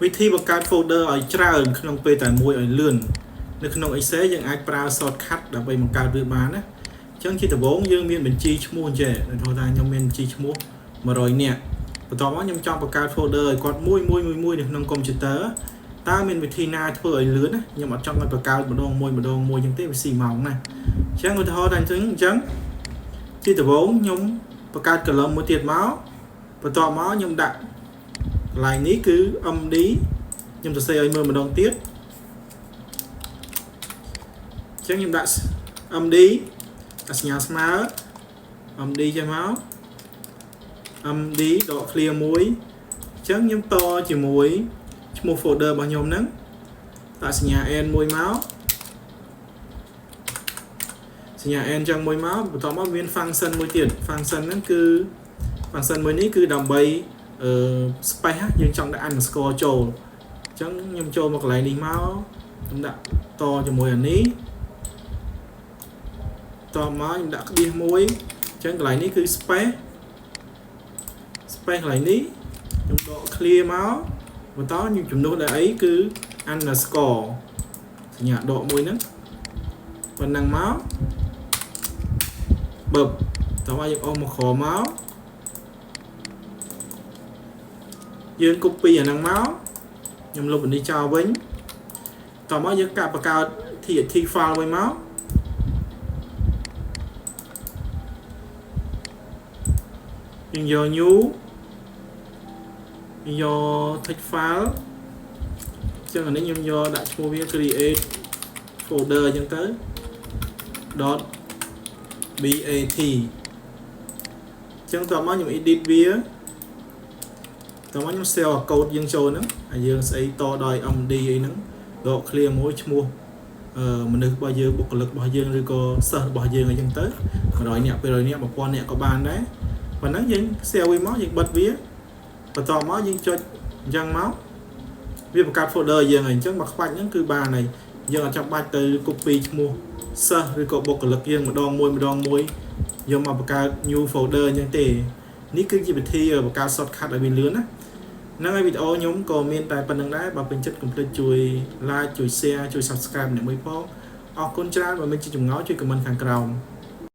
វិធីបង្កើត folder ឲ្យច្រើនក្នុងពេលតែមួយឲ្យលឿននៅក្នុង Excel យើងអាចប្រើ shortcut ដើម្បីបង្កើតវាបានណាអញ្ចឹងជាដំបូងយើងមានបញ្ជីឈ្មោះអញ្ចេះដូចថាខ្ញុំមានបញ្ជីឈ្មោះ100នាក់បន្ទាប់មកខ្ញុំចង់បង្កើត folder ឲ្យគាត់មួយមួយមួយមួយនៅក្នុង computer តើមានវិធីណាធ្វើឲ្យលឿនណាខ្ញុំអត់ចង់ឲ្យបង្កើតម្ដងមួយម្ដងមួយអញ្ចឹងទេវាស៊ីម៉ោងណាអញ្ចឹងឧទាហរណ៍ថាអញ្ចឹងជាដំបូងខ្ញុំបង្កើត column មួយទៀតមកបន្ទាប់មកខ្ញុំដាក់កន្លែងនេះគឺ MD ខ្ញុំសរសេរឲ្យមើលម្ដងទៀតអញ្ចឹងខ្ញុំដាក់ MD ដាក់សញ្ញាស្មើ MD ចេះមក MD ដក clear មួយអញ្ចឹងខ្ញុំតជាមួយឈ្មោះ folder របស់ខ្ញុំហ្នឹងដាក់សញ្ញា and មួយមកសញ្ញា and ចឹងមួយមកបន្ទាប់មកមាន function មួយទៀត function ហ្នឹងគឺ function មួយនេះគឺដើម្បីអឺ space យើងចង់ដាក់ underscore ចូលអញ្ចឹងខ្ញុំចូលមកកន្លែងនេះមកខ្ញុំដាក់តជាមួយអានេះតមកខ្ញុំដាក់ក្បៀសមួយអញ្ចឹងកន្លែងនេះគឺ space space កន្លែងនេះខ្ញុំដក clear មកបន្តខ្ញុំជំនួសដោយអីគឺ underscore សញ្ញាដកមួយហ្នឹងប៉ុណ្ណឹងមកបឹបតោះមកយើងអស់មកក្រមកយើង copy អាហ្នឹងមកខ្ញុំលុបអានេះចោលវិញតោះមកយើងកាត់បង្កើត TXT file វិញមកយើងយក new យើងយក text file ចឹងអានេះខ្ញុំយកដាក់ឈ្មោះវា create folder អញ្ចឹងទៅ .bat ចឹងតោះមកខ្ញុំ edit វាតោះមកខ្ញុំ save code យើងចូលហ្នឹងហើយយើងស្អីតដោយ MD អីហ្នឹងដក clear មួយឈ្មោះអឺមនុស្សរបស់យើងបុគ្គលិករបស់យើងឬក៏សិស្សរបស់យើងអីចឹងទៅ100នាក់200នាក់1000នាក់ក៏បានដែរប៉ុណ្ណឹងយើង save វាមកយើងបិទវាបន្ទាប់មកយើងចុចអញ្ចឹងមកវាបង្កើត folder យើងហើយអញ្ចឹងមកខ្វាច់ហ្នឹងគឺបានហើយយើងអត់ចាំបាច់ទៅ copy ឈ្មោះសិស្សឬក៏បុគ្គលិកយើងម្ដងមួយម្ដងមួយយកមកបង្កើត new folder អញ្ចឹងទេនេះគឺជាវិធីបង្កើត shortcut ឲ្យវាលឿនណាហ្នឹងហើយវីដេអូខ្ញុំក៏មានតែប៉ុណ្្នឹងដែរបើពេញចិត្តកុំភ្លេចជួយ like ជួយ share ជួយ subscribe អ្នកមួយផងអរគុណច្រើនបើមានជាចម្ងល់ជួយ comment ខាងក្រោម។